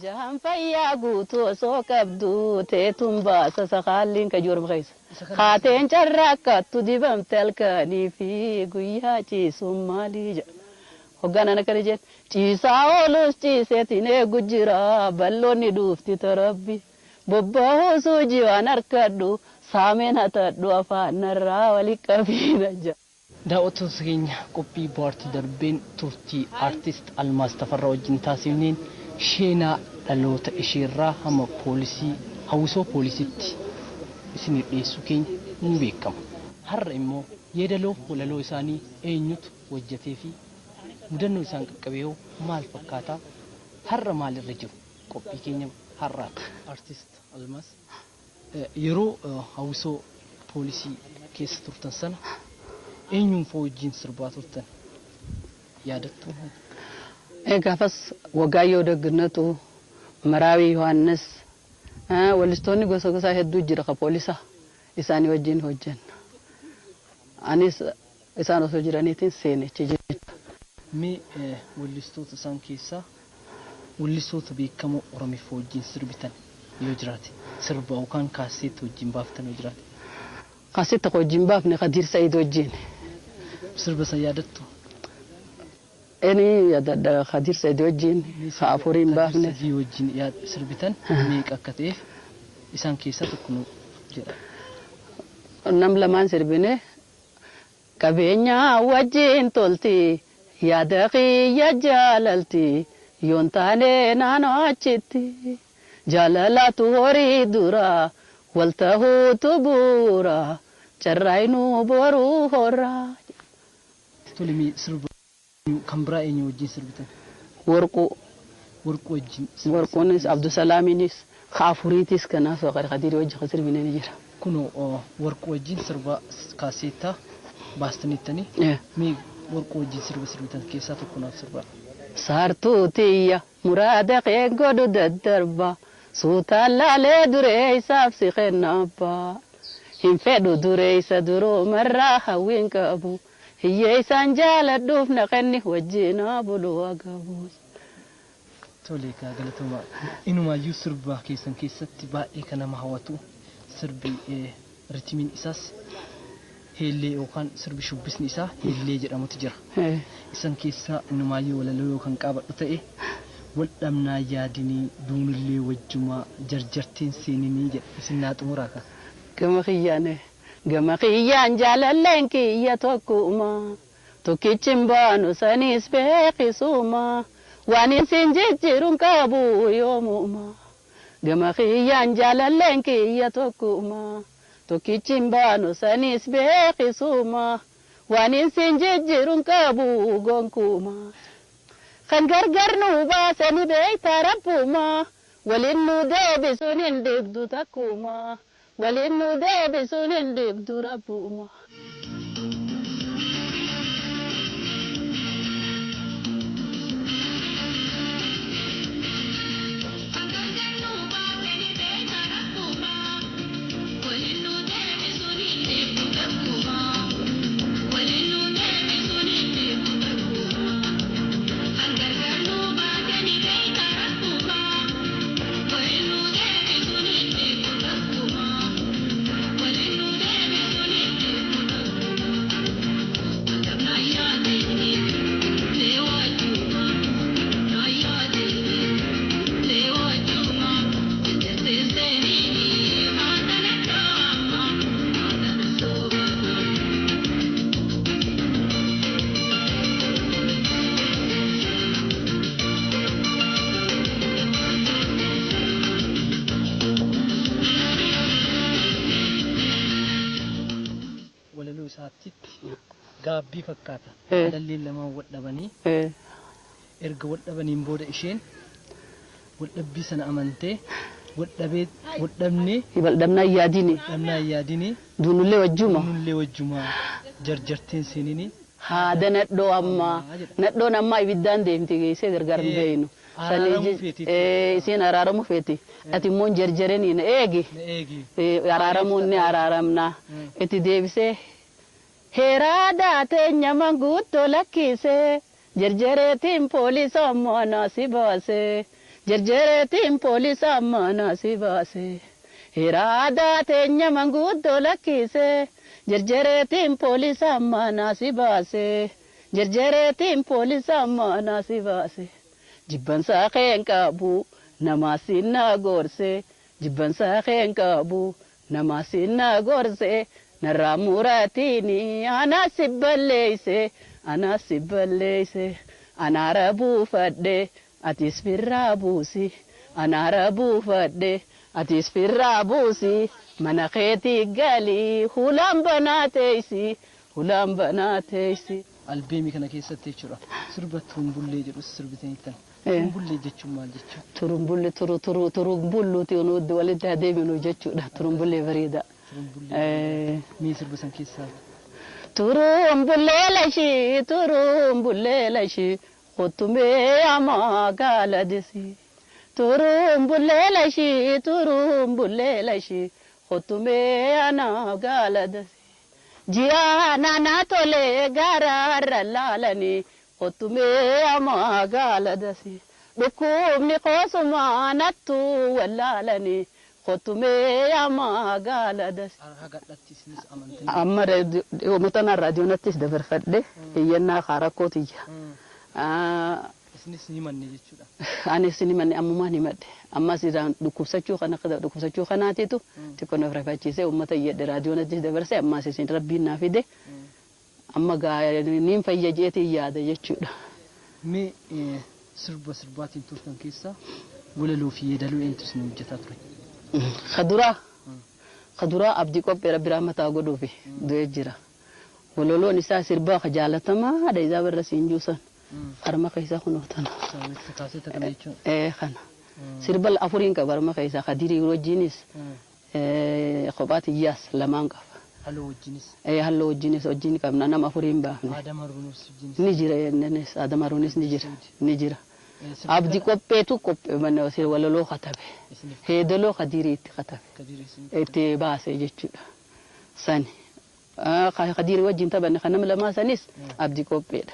Jahan fayyaa guutuu osoo qabdu teetuun baasa sakaalliin ka joorma keessa. Haateen carraaqqattu dibamte halkanii fi guyyaa ciisuun maalii jedha. Hoggaan ana kana jedhe ciisaa oolus ciiseetiin eegu jira bal'oonni duufti tarabbi. Bobbahuu jiwaan harkadhu saameen hatadhu afaan narraa wali qabiina jedha. Daawwattoota keenya qophii bohaartii darbeen turtii aartist Almaaz Tafarraa wajjin taasifneen sheenaa dhaloota isheerraa hamma poolisii hawwisoo poolisiitti isiniif dhiyeessuu keenya ni beekama. Har'a immoo yeedaloo walaloo isaanii eenyutu hojjetee fi mudannoo isaan qaqqabe hoo maal fakkaata? Har'a maalirra jiru? Qophii keenya har'aati. Aartist Almaaz yeroo hawwisoo poolisii keessa turtan sana eenyuun fa'aa wajjin sirbaa turtan yaadattu? Gaafas Wagaayyoo Dagginatu, Maraawi Yohaannis, wallistoonni gosa gosaa hedduu jira ka poolisa isaanii wajjin hojjenna. Anis isaan osoo jiraniitiin seenichi jechuudha. Mee wallistoota isaan keessaa wallistoota beekamoo Oromiif wajjin sirbitan yoo jiraate sirba yookaan kaaseetti wajjin baaftan yoo jiraate. Kaaseetta wajjin baafne Kadiir Sa'iid wajjin. Sirba san yaadattu? Inni yaadadha Kadiir Sa'iid wajjin ka afuriin baafne. Kadiir Sa'iid wajjin sirbitan meeqa akka ta'eef isaan keessaa tokko nu jedha. Nam lamaan sirbine qabeenya wajjin tolti yaada kiyya jaalalti yoon taane naannoo achitti jaalalatu horii dura wal tahuutu buura carraayinuu boruu horaa. Tole mee sirba kan biraa eenyu wajjin sirbitan? Warquu. Warquu wajjin. Warquunis Abdusalaamiinis ka afuriitis kanaaf Kadirii wajjin kan sirbine ni jira. Kunoo warquu wajjin sirba kaaseettaa baastaniittanii mee warquu wajjin sirba sirbitan keessaa tokko naaf sirbaa. Saartuu tiyya muraada kee godhu daddarba suutaan laalee duree isaaf si kenna abbaa. Hin fedhu dureessa duroomarraa hawwiin qabu. Hiyyee isaan jaaladhuuf na kenni wajjin bulu agabu. Tole egaa galatoomaa. Inumaayyuu sirba keessan keessatti baay'ee kan nama hawwatu sirbi ritimiin isaas heellee yookaan sirbi shubbisni isaa heellee jedhamutu jira. Isan keessaa inumaayyuu walaloo yookaan qaabadhu ta'e wal dhabnaa yaadinii duunillee wajjumaa jarjarteen seeninii jedha isin naa xumuraa ka. Gama kiyyaan gama kiyyaan jaalalleen kiyya tokkuma tokkichi hin baanu saniis beekisuma waan isin jijjiiruun qabu yoomuma gama kiyyaan jaalalleen kiyya tokkuma tokkichi hin baanu saniis beekisuma waan isin jijjiiruun qabu gonkuma kan gargar nu baasani beektaa rabbuma waliin nu deebisuun hin dhibdu takkuma. Waliin nu deebisuun hin dhibdu rabbuma. Walaloo isaatitti gaabbii fakkaata. Jaalalleen lamaan wal dhabanii erga wal dhabaniin booda isheen wal dhabbii sana amantee wal dhabee wal dhabnee Wal dhabnaa yaadini. dhabnaa yaadinii Duunullee wajjuma. duunullee wajjumaa jarjarteen seeninii Haada nadhoo ammaa nadhoon ammaa ibiddaan deemti geessee gargar hin beeynu. Araaramuu feeti. Isiin araaramuu feeti. Ati immoo hin jarjaranii na eegi. na eegi. Araaramuun ni araaramna. Itti deebisee heeraa daateenya manguuttoo lakkisee jarjareetiin poolisoo ammoo si baasee. Jarjareetiin poolisa mana si baase. Hiraadaa teenya manguddoo lakkise. Jarjareetiin poolisa mana si baase. Jarjareetiin poolisa mana si baase. Jibbansaa keen qabu namaa sinna gorse. Jibbansaa keen qabu namaa sinna gorse. Narraa muraatiini anaa si balleeyse. Anaa si balleeyse. Anaara buufadhe atis firraa buusi. Anaara buufadhe atis firraa buusi. Mana keetii galii hulaan banaa teessi. Hulaan banaa teessi. Albeemii kana keessatti jechuudha. Sirba turumbullee jedhus sirbitaniittan. Turumbullee jechuun maal jechuudha? Turumbullee turu turu turumbulluuti nuti walitti adeemnu jechuudha. Turumbullee bareeda. Turumbullee. Mee sirba san keessaa? Turumbullee lashii turumbullee lashii kottumee amaa gaaladisi. Turumbullee lashii turumbullee lashii kottumee anaa gaaladisi. Ji'a naannaa tolee gaaraarra laalanii kottumee amaa gaaladasi. Dhukkubni koosumaa nattu wallaalanii kottumee amaa gaaladasi. Hagadhatti isinis amantanii. Amma uummata raadiyoonattis dabarfadhe iyyannaa kaarakkoo tiyya. Isinis ni manne jechuudha. Anis ni manne ammumaan himadhe. Ammas irraan dhukkubsachuu kana dhukkubsachuu kanaatiitu xiqqoo na rifachiisee uummata iyyadhe raadiyoonattis dabarse ammas isin rabbiin naa fide amma niin fayya jeetiin yaada jechuudha. Mee sirba sirbaatiin turtan keessaa walaloo fi yeedaloo eenyutu isin hojjetaa ture? Kaduraa kaduraa abdii qophee rabbi rahmataa godhuufi du'ee jira. Walaloon isaa sirbaa ka jaalatamaa isaa barra siin juusan. Harma keessaa kunoo tana. Kaaseta kana jechuun. Ee kana. Sirba afuriin qaba harma keessaa kadirii wajjinis kophaa tiyyaas lamaan qaba. Halluu wajjinis. Ee halluu wajjinis wajjin qabna nama afuriin baafne. Adam Haruunis wajjinis. Ni jira innis Adam Haruunis ni jira ni jira. Abdi qopheetu qophee walaloo katabe. Heedaloo kadirii itti katabe. Itti baase jechuudha. Sani. Kadirii wajjin taphanne kan nama lamaa sanis abdi qopheedha.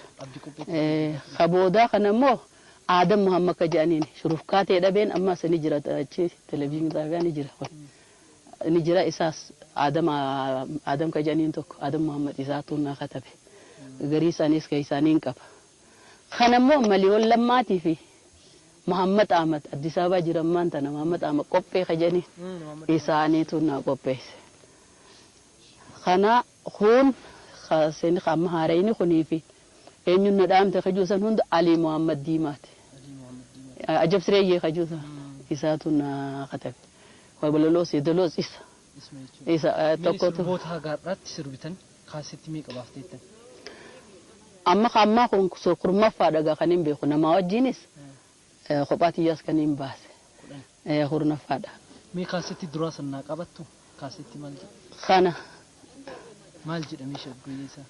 Kaboodaa kana immoo Aadam Muhammad ka jedhaniin shurufkaa ta'e dhabeen ammas ni jira achi televizyiinii xaabiyaa ni jira. Ni jira isaas Aadam Aadam ka jedhaniin tokko Aadam Muhammad isaatu naa katabe. Garii isaaniis ka isaaniin qaba. Kana immoo Maliyoon Lammaatii fi Muhammad Ahmad Addis Ababaa jiran maan tana Muhammad Ahmad qophee ka jedhaniin isaaniitu naa qopheesse. Kana kun seen amma haarayni kunii fi eenyuun na dhaamte kajuusan hunda Alii Muhammad Diimaati. Ajab sireeyyee kajuusan isaatu na katabe. Wabalaloos yeedaloos isa. Isa tokkotu. Sirboota hagaadhaatti sirbitan kaasetti meeqa baafteettan? Amma ammaa kun kurmaffaa dhagaa kan hin beeku namaa wajjinis kophaa tiyyaas kan hin baase. Kurnaffaadha. Mee kaasetti duraa sannaa qabattu? Kaasetti maal jedha? Kana. Maal jedhamee shaggooyyee isaa?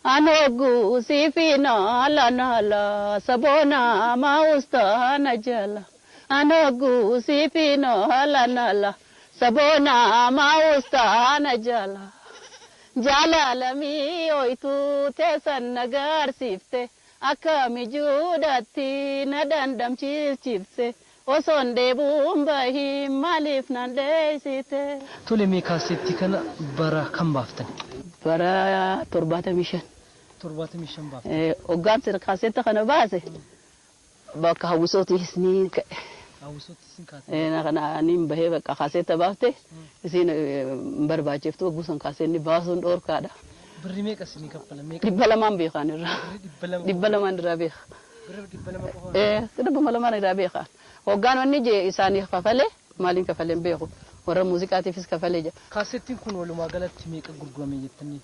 Anogu sifina la nala sabona mausta najala. Anogu sifina la nala sabona mausta najala. Jaalalami oitu teessan nagarsiifte akkami juudatti na dandamchiisifte osoon deebuun bahii maaliif nan dheessite. Tole mee kaasetti kana bara kam baaftan? Bara 75. 75 baaftan. Hoggaan kaasetti kana baase bakka hawwisootiis ni ka'e. Hawwisootti isin kaase? Kana niin bahee bakka kaasetta baafte isin barbaachiftu guusan kaaseenni baasuun dhoorkaadha. Birri meeqa isinii kaffala? Meeqa? 200 beekaan irraa. 200 irraa beeka. Birri 200 qofa? 200 irraa beeka. Hoggaan wanni jee isaanii kafalee maaliin kafalee hin beeku. Warra muuziqaatiifis kafalee jira. Kaasettiin kun walumaa galatti meeqa gurgurame jettanii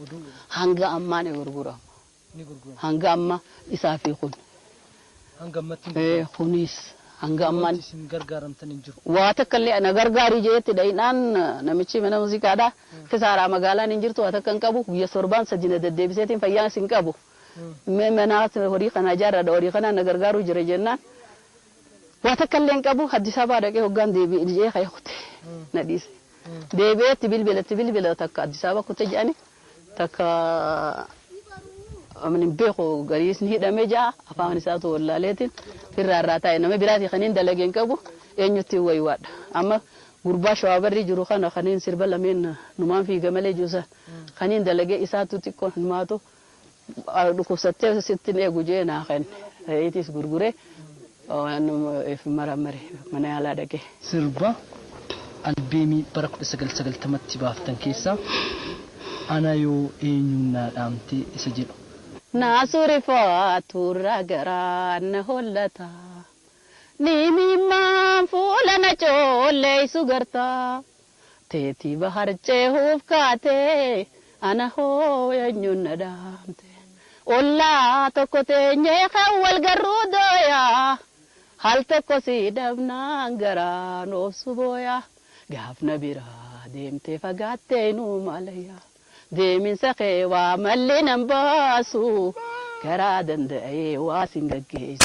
oduu? Hanga ammaa ni gurgurama. Ni gurgurama. Hanga ammaa isaa fi kun. Hanga ammatti? Kunis. Hanga ammaan. Isin gargaaramtan hin jiru. Waa takka illee na gargaarii jeetti dhayinaan namichi mana muuziqaadha. Kisaaraa magaalaan hin jirtu waa takka hin qabu. Guyya torbaan sadi na deddeebiseetiin fayyaan hin qabu. Mee mana horii kana ijaarradha horii kana na gargaaruu jira jennaan. Waa takka illee hin qabu Addis Ababaa dhaqee hoggaan deebi'e jee ka'ee kute na dhiise. Deebi'eetti bilbila itti bilbila takka Addis Ababaa kute jedhani takka Ani beeku gariis ni hidhame ja'a afaan isaatu wallaaleetiin firraa irraa taa'e nama biraatii kaniin dalageen qabu eenyutti waywaadha. Amma gurbaa shawaabarrii jiru kana kaniin sirba lameen numaan fiiga malee jiru kaniin dalagee isaatu xiqqoo numaatu dhukkubsattee sittin eegu jee naa kenne. Reetiis gurguree maramare mana yaalaa dhaqee. Sirba albeemii bara 1990tti baaftan keessaa ana yoo eenyuun naa dhaamtee isa jedhu. Naasurifaatu garaa na hollata. Ni mimmaan fuula na coolleessu garta. Teetii bahar cehuuf kaatee ana hoo eenyuun na dhaamte. Ollaa tokko teenyee kan wal garruu dooyaa. Hal tokko si dhabnaan garaan obsu booyaa. Gaafna biraa deemtee fagaattee nuu malayyaa. Deeminsa kee waa malli nan baasu karaa danda'ee waa sin gaggeessu.